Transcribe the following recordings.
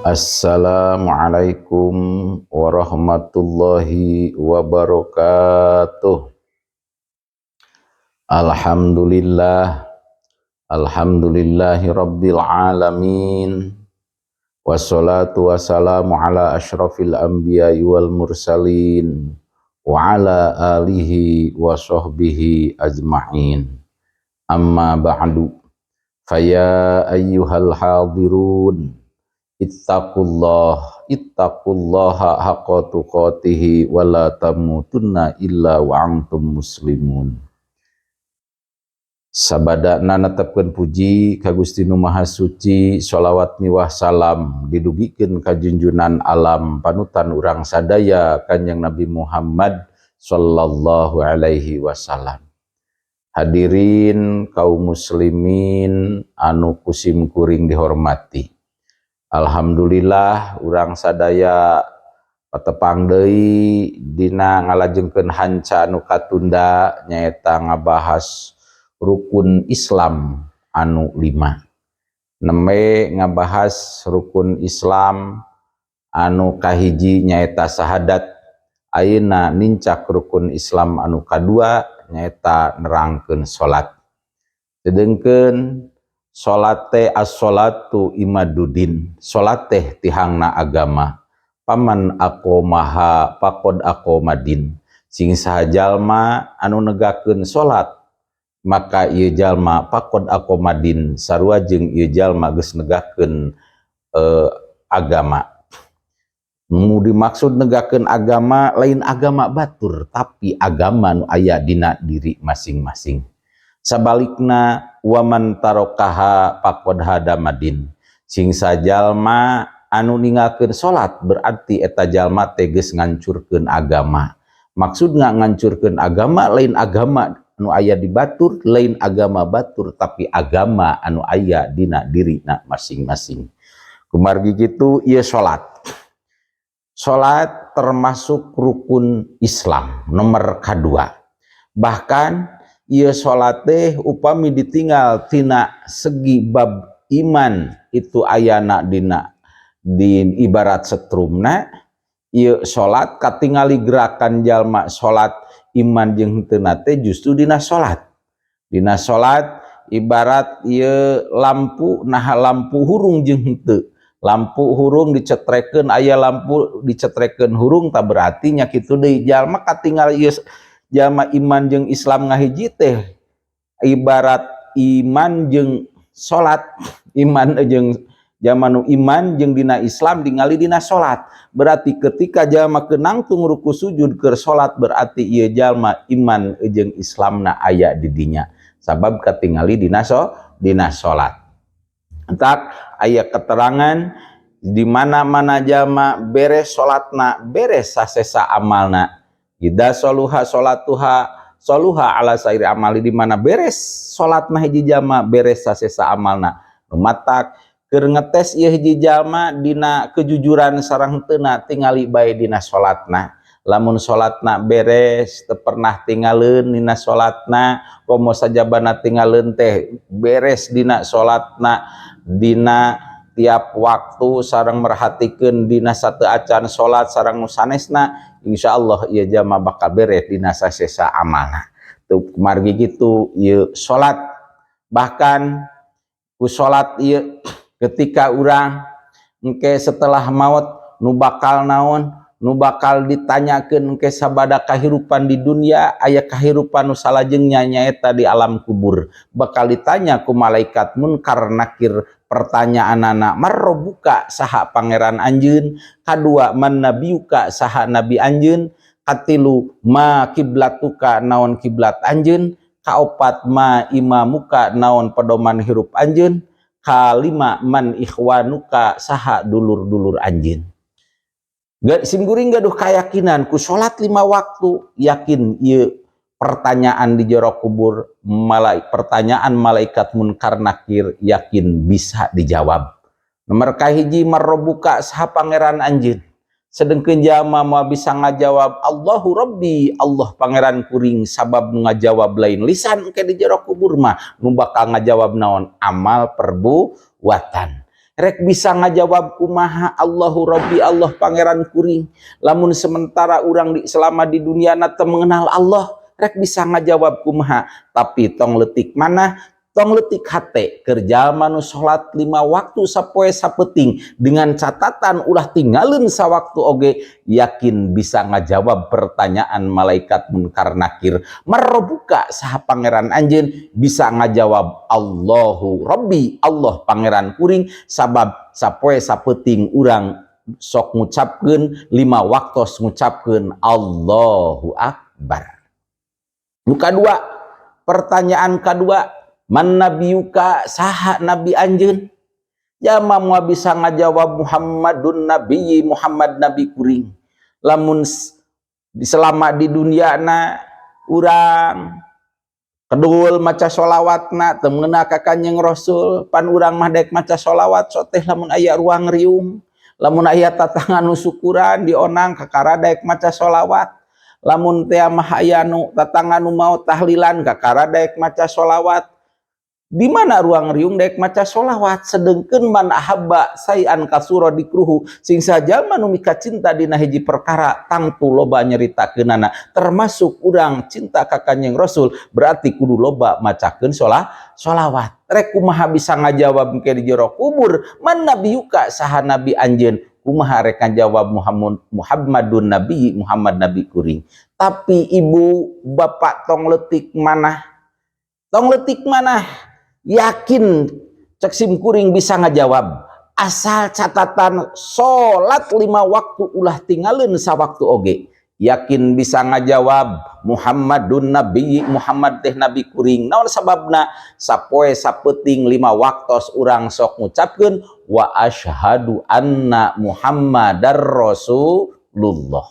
Assalamualaikum warahmatullahi wabarakatuh. Alhamdulillah, alhamdulillahi rabbil alamin. Wassalatu wassalamu ala asyrafil anbiya'i wal mursalin wa ala alihi wa sahbihi ajma'in. Amma ba'du. Faya ayyuhal hadirun, ittaqullah, ittaqullaha haqqa tuqatihi wa la tamutunna illa wa antum muslimun. Sabadana netepkeun puji ka Gusti Nu Maha Suci, sholawat miwah salam didugikeun ka junjunan alam, panutan urang sadaya, Kanjeng Nabi Muhammad sallallahu alaihi wasallam. Hadirin kaum muslimin anu ku sim kuring dihormati. Alhamdulillah, urang sadaya patepang deui dina ngalajengkeun hanca anu katunda, nyaeta ngabahas rukun Islam anu lima. Nembe ngabahas rukun Islam anu kahiji, nyaeta sahadat. Ayeuna nincak rukun Islam anu kadua, nyaeta nerangkeun salat. Sedengkeun salat teh, as-salatu imaduddin, salat teh tihangna agama. Faman aqomaha faqod aqomaddin, sing saha jalma anu negakeun salat, maka ieu jalma faqod aqomaddin, sarua jeung ieu jalma geus negakeun agama. Nu dimaksud negakeun agama lain agama batur, tapi agama nu aya dina diri masing-masing. Sabalikna, waman tarokaha faqod hadamaddin, sing sajalma anu ninggalkeun salat, berarti eta jalma teh geus ngancurkeun agama. Maksudna ngancurkeun agama lain agama anu aya di batur, lain agama batur, tapi agama anu aya dina dirina masing-masing. Kumargi kitu, ieu salat, salat termasuk rukun Islam nomor kedua. Bahkan ieu salat teh upami ditinggal, tina segi bab iman itu ayana dina di ibarat setrumna. Ieu salat katingali gerakan jalma salat iman jeung henteu teh justru dina salat. Dina salat ibarat ieu lampu. Nah, lampu hurung jeung henteu, lampu hurung dicetrekeun, aya lampu dicetrekeun hurung, tak berarti nya kitu deui jalma katingal ieu jalma iman jeung Islam ngahiji teh ibarat iman jeung salat. Iman jeung jalma nu iman jeung dina Islam ningali dina salat. Berarti ketika jalma kenangtung ruku sujud keur salat, berarti ieu jalma iman jeung Islamna aya di dinya, sabab katingali dina salat. Entak aya keterangan di mana-mana jalma beres salatna, beres sasesa amalna. Idza sholuha sholatuha sholuha ala sairi amali, di mana beres salatna hiji jalma, beres sasesa amalna. Nu matak keur ngetes ieu hiji jalma dina kejujuran sareng henteu, tingali bae dina salatna. Lamun salatna beres, teu pernah tinggalin dina salatna, komo sajabana tinggalin teh beres dina salatna, dina tiap waktu sareng merhatikeun dina sateuacan salat sareng nu sanesna, insyaallah ieu jalma bakal beres dina sasesa amalna. Tuh, margi kitu ieu salat. Bahkan ku salat ieu, ketika urang engke setelah maut, nu bakal naon, nu bakal ditanyakeun engke sabada kahirupan di dunia, aya kahirupan nu salajengnya, nyaeta di alam kubur, bakal ditanya ku malaikat munkar nakir. Pertanyaanana, marrobuka, saha pangeran anjeun? Kadua, man nabiyuka, saha nabi anjeun? Katilu, ma kiblatuka, naon kiblat anjeun? Kaopat, ma imamuka, naon pedoman hirup anjeun? Kalima, man ikhwanuka, saha dulur-dulur anjeun? Simkuring gaduh keyakinan ku salat lima waktu, yakin ieu pertanyaan di jero kubur, pertanyaan malaikat munkar nakir, yakin bisa dijawab. Nomor kahiji, marrobuka, saha pangeran anjeun? Sedengkeun jalma moal bisa ngajawab, Allahu Rabbi, Allah pangeran kuring, sabab nu ngajawab lain lisan. Engke di jero kubur mah nu bakal ngajawab naon? Amal perbuatan. Rek bisa ngajawab kumaha Allahu Rabbi, Allah Pangeran kuring, lamun sementara urang selama di dunia na teu mengenal Allah? Rek bisa ngajawab kumaha? Tapi tong letik mana, tong letik hate, keur jalma nu salat lima waktu sapoe sapeting dengan catatan ulah tinggalin sawaktu oge, yakin bisa ngajawab pertanyaan malaikat Munkar Nakir, "Man Rabbuka?" Saha Pangeran anjeun? Bisa ngajawab, "Allahu Rabbi," Allah Pangeran kuring, sabab sapoe sapeting urang sok ngucapkeun lima waktos, ngucapkeun Allahu Akbar. Nu kadua, pertanyaan kedua, "Man nabiyuka?" Saha nabi anjeun? Jalma moal bisa ngajawab "Muhammadun nabiyyi," Muhammad nabi kuring, lamun selama di dunia na urang kedul maca sholawatna, teu meunang ka Kanjeng Rasul. Pan urang mah dek maca sholawat soteh lamun aya ruang riung, lamun aya tatangan nu syukuran dionang, kakara daek maca sholawat. Lamun teh mah aya nu tatangan nu maot, tahlilan, kakara daek maca sholawat. Di mana ruang riung daek maca sholawat. Sedengkeun "Man ahabba syai'an katsura dzikruhu," sing saja nu mika cinta dina hiji perkara tangtu loba nyeritakeunana, termasuk urang cinta ka Kanjeng Rasul, berarti kudu loba macakeun sholawat. Rek kumaha bisa ngajawab engke di jero kubur, "Man nabiyuka?" Saha nabi anjeun? Kumaha rek ngajawab? "Muhammadun nabi," Muhammad nabi kuring. Tapi ibu bapak, tong letik mana, tong letik mana, yakin cek sim kuring bisa ngajawab, asal catatan salat lima waktu ulah tinggalin sawaktu oge, yakin bisa ngajawab "Muhammadun nabi," Muhammad teh nabi kuring. Naon sababna? Sapoe sapeting lima waktos urang sok ngucapkeun "Wa asyhadu anna Muhammadar Rasulullah."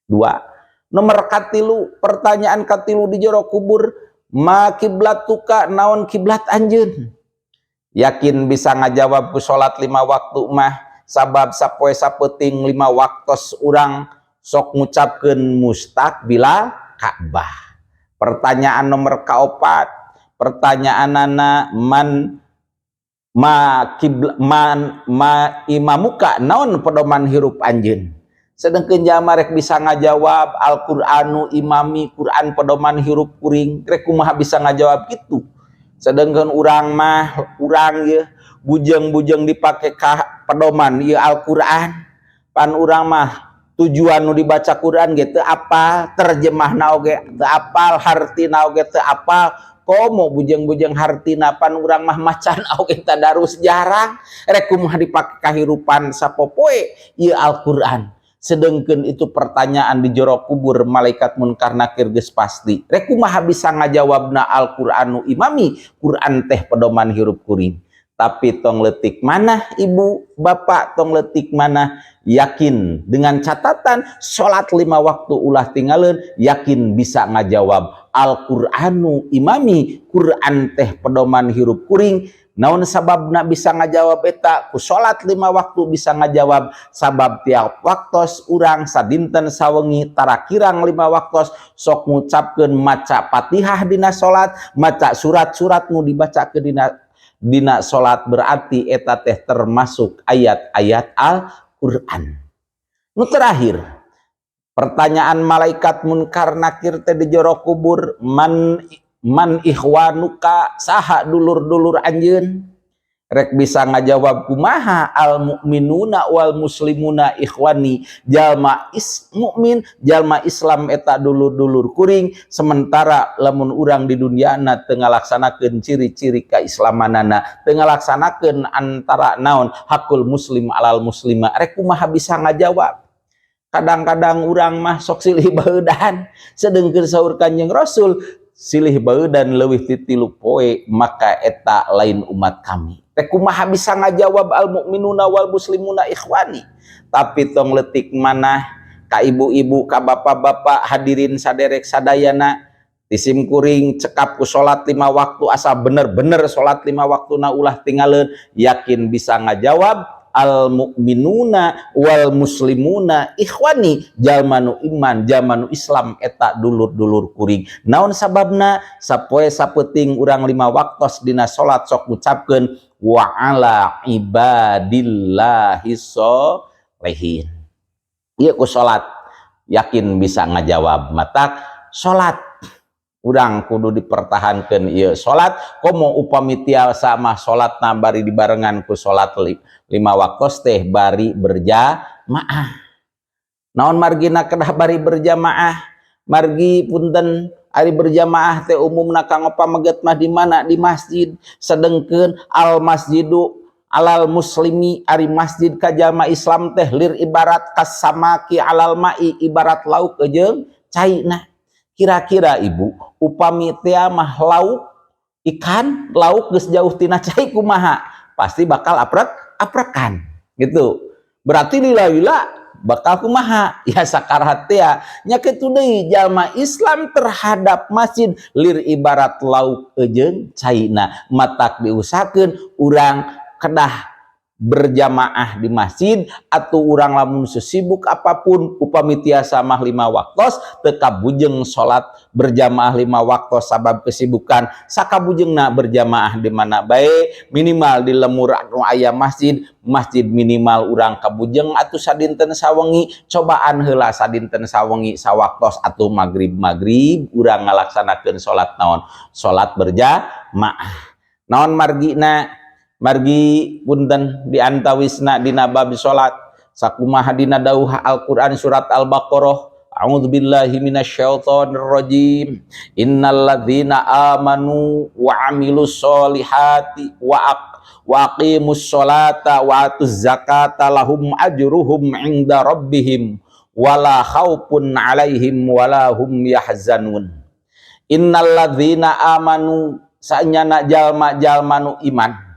Dua. Nomor katilu, pertanyaan katilu di jero kubur, "Ma kiblatuka?" Naon kiblat anjeun? Yakin bisa ngajawab ku salat lima waktu mah, sabab sapoe sapeting lima waktos urang sok ngucapkeun mustaqbilal Ka'bah. Pertanyaan nomor kaopat, pertanyaanana "Man ma kibla, man ma imamuka?" Naon pedoman hirup anjeun? Sedangkan jalma rek bisa ngajawab "Al-Qur'anu imami," Quran pedoman hirup kuring, rek kumaha bisa ngajawab gitu? Sedangkan urang mah, urang ye bujeng-bujeng dipake ka pedoman ieu Al-Qur'an. Pan urang mah tujuan nu dibaca Quran gitu apal, terjemahna oge teu apal, hartina oge teu apal, komo bujeng-bujeng hartina. Pan urang mah macan oge tadarus jarang, rek kumaha dipake kahirupan sapopoe ieu Al-Qur'an? Sedangkan itu pertanyaan di jero kubur malaikat Munkar Nakir geus pasti. Rek kumaha bisa ngajawabna "Al-Qur'anu imami?" Quran teh pedoman hirup kuring. Tapi tong letik mana, ibu bapak, tong letik mana, yakin dengan catatan sholat lima waktu ulah tinggalin, yakin bisa ngajawab "Al-Qur'anu imami," Quran teh pedoman hirup kuring. Naon sababna bisa ngajawab eta ku salat lima waktu bisa ngajawab? Sabab tiap waktos urang sadinten sawengi tarakirang lima waktos sok ngucapkeun, maca Fatihah dina salat, maca surat-surat nu dibaca ke dina dina salat, berarti eta teh termasuk ayat-ayat Al-Qur'an. Nu terakhir, pertanyaan malaikat Munkar Nakir teh di jero kubur, "Man ikhwanuka?" Saha dulur-dulur anjeun? Rek bisa ngajawab kumaha? "Al mukminuna wal muslimuna ikhwani," jalma is mukmin, jalma Islam eta dulur-dulur kuring. Sementara lamun urang di dunyana teu ngalaksanakeun ciri-ciri keislamanana, teu ngalaksanakeun antara naon hakul muslim alal muslima, rek kumaha bisa ngajawab? Kadang-kadang urang mah sok silih baeudan, sedengkeun saur Kanjeng Rasul, silih baeudan leuwih ti 3 poe maka eta lain umat kami. Rek kumaha bisa ngajawab "Al mukminuna wal muslimuna ikhwani"? Tapi tong letik mana, ka ibu-ibu, ka bapak-bapak, hadirin saderek sadayana, ti sim kuring cekap ku salat lima waktu, asa bener-bener salat lima waktu na ulah tinggalin, yakin bisa ngajawab. Al mukminuna wal muslimuna ikhwani, jalma nu iman, jalma nu Islam eta dulur-dulur kuring. Naon sababna? Sapoe sapeuting urang lima waktos dina salat sok ngucapkeun wa ala ibadillahi sholihin. Ieu ku salat yakin bisa ngajawab. Matak salat urang kudu dipertahankan ieu salat, komo upami tiasa mah salatna bari dibarengan ku salat lima waktos teh bari berjamaah. Naon margina kedah bari berjamaah? Margi punten, ari berjamaah teh umumna kanggo pameget mah di mana? Di masjid. Sedengkeun al masjidu alal muslimi, ari masjid ka jalma Islam teh lir ibarat kasamaki alal mai, ibarat lauk jeung cai. Nah, kira-kira Ibu, upami teh mah lauk ikan lauk geus jauh tina cai kumaha? Pasti bakal aprek aprekan gitu. Berarti lila-lila bakal kumaha ya? Sakarahat teh nya. Kitu deui jalma Islam terhadap masjid lir ibarat lauk jeung caina. Matak diusahakeun urang kedah berjamaah di masjid, atau urang lamun sesibuk apapun, upami tiasa mah lima waktos. Teu kabujeng salat berjamaah lima waktos sabab kesibukan, sakabujengna berjamaah di mana bae, minimal di lembur anu aya masjid. Masjid minimal urang kabujeng atau sadinten sawengi, cobaan heula sadinten sawengi sawaktos atau maghrib maghrib urang ngalaksanakeun salat naon? Salat berjamaah. Naon margina? Margi punten, di antawisna dina bab salat, sakumaha dina dawuh Al-Qur'an surat Al-Baqarah. A'udzubillahi minasyaitonir rajim. Innalladzina amanu wa amilus solihati wa aqimus sholata wa atuz zakata lahum ajruhum inda rabbihim wala khaufun alaihim wala hum yahzanun. Innalladzina amanu, saenyana jalma-jalma nu iman,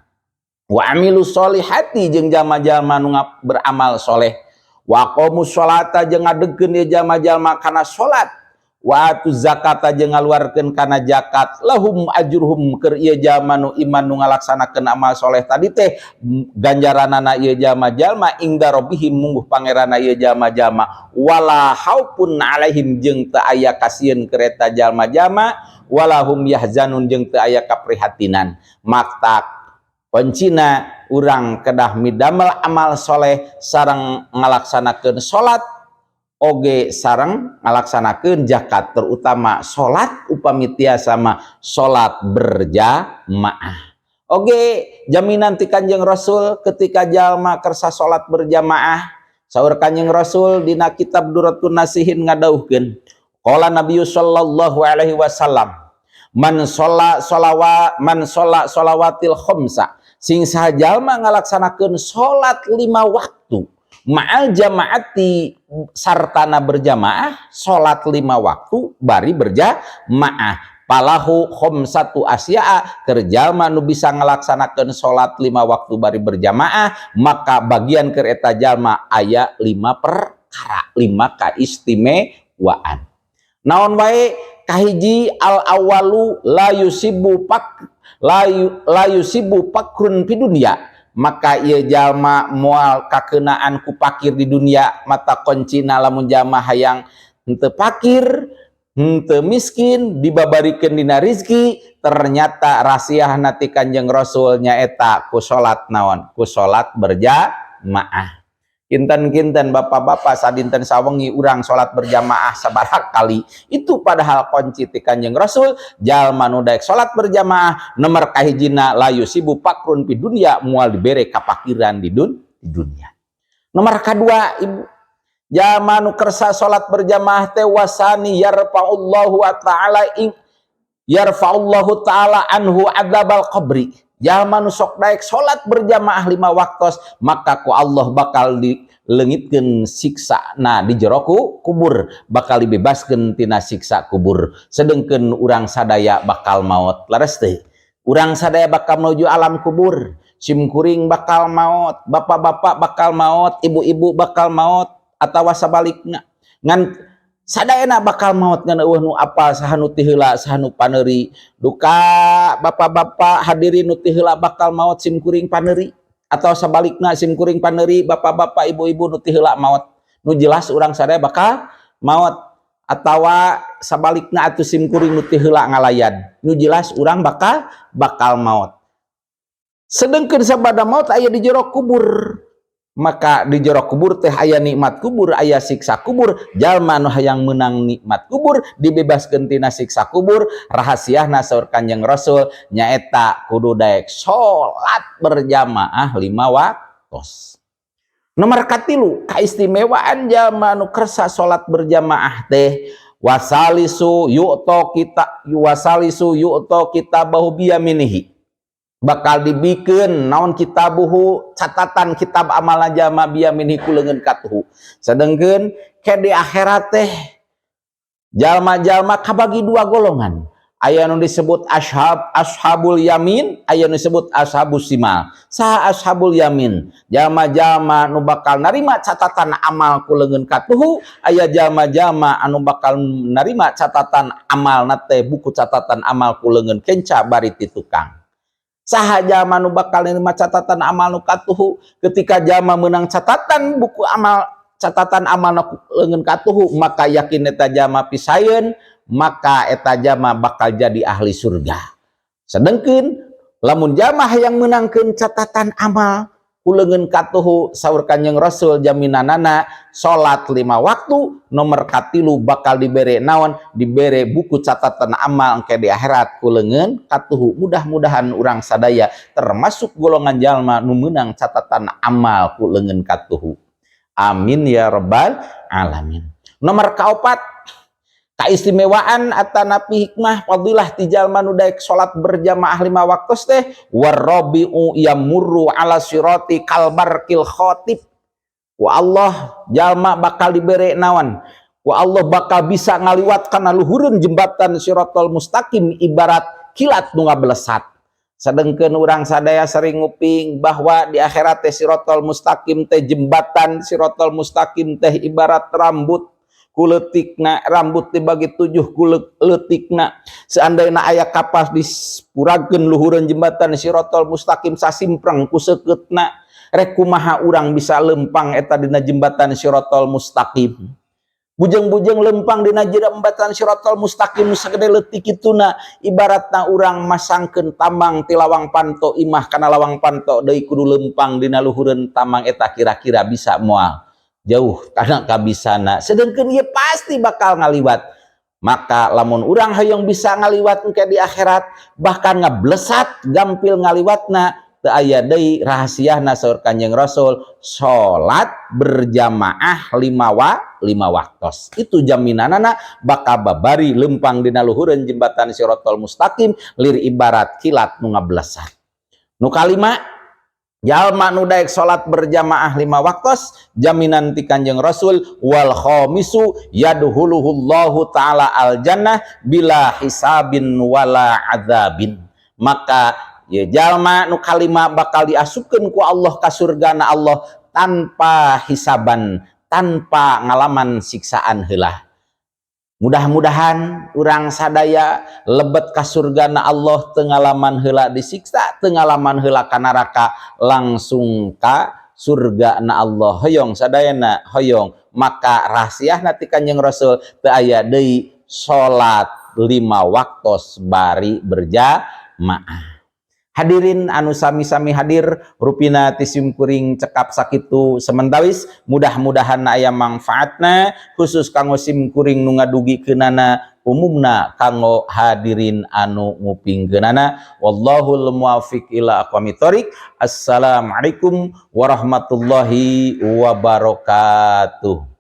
wa amilus solihati, jeung jalma-jalma nu beramal soleh, wa aqamus sholata, jeung ngadegkeun ieu jalma-jalma kana salat, wa atu zakata, jeung ngaluarkeun kana zakat, lahum ajruhum, keur ieu jalma nu iman nu ngalaksanakeun amal soleh tadi teh ganjaranana ieu jalma-jalma, inda rabbihim, mungguh pangeranna ieu jalma-jalma, wala khaufun alaihim, jeung teu aya kasieun keur eta jalma-jalma, wala hum yahzanun, jeung teu aya kaprihatinan. Matak kuncina urang kedah midamel amal soleh sareng ngalaksanakeun salat oge sareng ngalaksanakeun zakat, terutama salat, upami tiasa mah salat berjamaah. Oge jaminan ti Kanjeng Rasul ketika jalma kersa salat berjamaah, saur Kanjeng Rasul dina kitab Duratun Nasihin ngadawuhkeun, qala Nabi sallallahu alaihi wasallam, man sholla sholawat, man sholla sholawatil khamsa, sing saha jalma ngalaksanakeun salat lima waktu, ma'al jamaati, sartana berjamaah, salat lima waktu bari berjamaah, falahu khamsatu asya'a, keur jalma nu bisa ngalaksanakeun salat lima waktu bari berjamaah, maka bagian keur eta jalma aya lima perkara, lima kaistimewaan. Naon wae? Kahiji, al awalu la yusibu pak la, la yusibu fakrun fi dunya, maka ieu jalma moal kakeunaan ku fakir di dunia. Mata kuncina lamun jalma hayang henteu fakir, henteu miskin, dibabarikeun dina rizki, ternyata rahasiana ti Kanjeng Rasul nyaeta ku salat naon? Ku salat berjamaah. Kinten-kinten bapak-bapak, sadinten sawengi urang salat berjamaah sabaraha kali? Itu padahal kunci ti Kanjeng Rasul, jalma nu daek salat berjamaah nomor kahijina la yusibu fakrun fi dunya, moal dibere kapakiran di dunia. Nomor kadua, Ibu, jalma nu kersa salat berjamaah teh wasani yarfa'ullahu ta'ala ing yarfa'ullahu ta'ala anhu adzabal qabri. Jalma nu sok daek salat berjamaah lima waktos, maka ku Allah bakal dileungitkeun siksa nah di jero kubur, bakal dibebaskeun tina siksa kubur. Sedengkeun urang sadaya bakal maot, leres teh? Urang sadaya bakal menuju alam kubur. Sim kuring bakal maot, bapak-bapak bakal maot, ibu-ibu bakal maot, atawa sabalikna, ngan sadayana bakal maot. Ngan euweuh nu apal saha nu ti heula, saha nu paneuri. Duka bapak-bapak hadirin nu ti heula bakal maot, sim kuring paneuri. Atau sebaliknya sim kuring pandeuri bapak-bapak, ibu-ibu nu ti heula maot, nu jelas urang sadaya bakal maot. Atawa sabalikna atuh sim kuring nu ti heula ngalayad, nu jelas urang bakal bakal maot. Sedengkeun sabada maot aya di jero kubur, maka di jero kubur teh aya nikmat kubur, aya siksa kubur. Jalma nu hayang menang nikmat kubur, dibebaskeun tina siksa kubur, rahasiana saur Kanjeng Rasul nyaeta kudu daek salat berjamaah 5 waktos. Nomor katilu, kaistimewaan jalma nu kersa salat berjamaah teh, wasalisu yu'to kita wasalisu yu'to kitabahu biyaminihi, bakal dibikeun naon kitabuhu, catatan kitab amal jalma, biyaminihi, ku leungeun katuhu. Sedengkeun ke di akhirat teh jalma-jalma kabagi dua golongan, aya nu disebut ashabul yamin, aya nu disebut ashabus simal. Saha ashabul yamin? Jalma-jalma nu bakal narima catatan amal ku leungeun katuhu. Aya jalma-jalma anu bakal narima catatan amal teh, buku catatan amal, ku leungeun kenca bari ti tukang. Saha jalma nu bakal nerima catatan amal nu katuhu? Ketika jalma menang catatan buku amal, catatan amal nu leungeun katuhu, maka yakin eta jalma pisayeun, maka eta jalma bakal jadi ahli surga. Sedengkeun lamun jalma hayang menangkeun catatan amal ku leungeun katuhu, saur Kanjeng Rasul jaminanana salat 5 waktu. Nomor katilu, bakal dibere naon? Dibere buku catatan amal engke di akhirat ku leungeun katuhu. Mudah-mudahan urang sadaya termasuk golongan jalma nu meunang catatan amal ku leungeun katuhu. Amin ya rabbal alamin. Nomor kaopat, kaistimewaan atanapi hikmah fadilah ti jalma nu daek salat berjamaah 5 waktu teh, warrabi'u yamurru ala sirati kal barqil khatib. Wa Allah jalma bakal dibere naon? Wa Allah bakal bisa ngaliwat kana luhureun jembatan siratal mustaqim ibarat kilat nu ngabelesat. Sedengkeun urang sadaya sering nguping bahwa di akhirat teh siratal mustaqim teh, jembatan siratal mustaqim teh ibarat rambut kuletikna, rambut dibagi 7 kuletikna. Seandainya aya kapas dispuragkeun luhureun jembatan siratal mustaqim, sasimpreng ku seukeutna. Rek kumaha urang bisa lempang eta dina jembatan siratal mustaqim? Bujeng-bujeng lempang dina jembatan siratal mustaqim sagede leutik kituna, ibaratna urang masangkeun tambang ti lawang panto imah kana lawang panto deui, kudu lempang dina luhureun tambang eta, kira-kira bisa moal? Jauh karena kabisana. Sedangkan ieu pasti bakal ngaliwat. Maka lamun urang hayang bisa ngaliwat engke di akhirat, bahkan ngablesat gampil ngaliwatna, teu aya deui, rahasiana saur Kanjeng Rasul salat berjamaah 5 waktos. Itu jaminanana bakal babari lempang dina luhureun jembatan siratal mustaqim lir ibarat kilat nu ngablesat. Nu kalima, jalma nu daek salat berjamaah 5 waktos, jaminan ti Kanjeng Rasul, wal khamisu yadkhuluhullahu taala al jannah bila hisabin wala adzabin. Maka ya jalma nu kalima bakal diasupkeun ku Allah ka surgana Allah tanpa hisaban, tanpa ngalaman siksaan heula. Mudah-mudahan urang sadaya lebet ka surgana Allah teu ngalaman heula disiksa, teu ngalaman heula ka neraka, langsung ka surga na Allah. Hoyong sadayana? Hoyong. Maka rahasiana ti Kanjeng Rasul teu aya deui, salat 5 waktos bari berjamaah. Hadirin anu sami-sami hadir, rupina ti simkuring cekap sakitu sementawis. Mudah-mudahan aya manfaatna, khusus kanggo simkuring nu ngadugikeunana, umumna kanggo hadirin anu ngupingkeunana. Wallahul muwafiq ila aqwamit thoriq. Assalamualaikum warahmatullahi wabarakatuh.